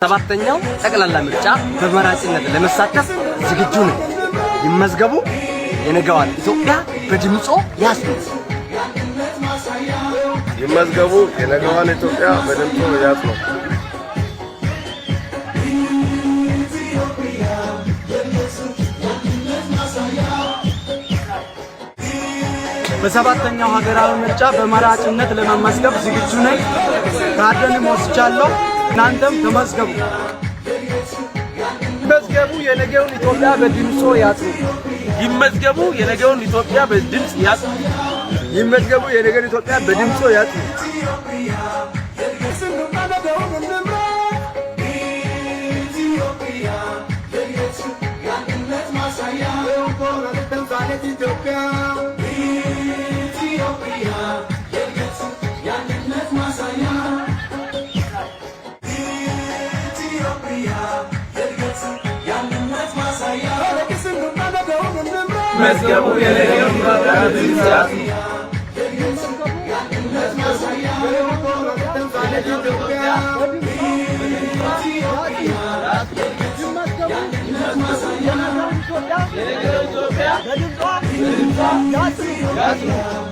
ሰባተኛው ጠቅላላ ምርጫ በመራጭነት ለመሳተፍ ዝግጁ ነን። ይመዝገቡ። የነገዋን ኢትዮጵያ በድምጾ ያጽኑ። ይመዝገቡ። የነገዋን ኢትዮጵያ በድምጾ ያጽኑ። በሰባተኛው ሀገራዊ ምርጫ በመራጭነት ለመመዝገብ ዝግጁ ነኝ። ካርድንም ወስጃለሁ። እናንተም ተመዝገቡ። ይመዝገቡ። የነገውን ኢትዮጵያ በድምጾ ያጽኑ። ይመዝገቡ። የነገውን ኢትዮጵያ በድምጽ ያጽኑ። ይመዝገቡ። የነገውን ኢትዮጵያ በድምጾ ያጽኑ። ይመዝገቡ። የነገውን ኢትዮጵያ በድምጽ ያጽኑ። የነገውን ኢትዮጵያ በድምጿ ያጽኑ።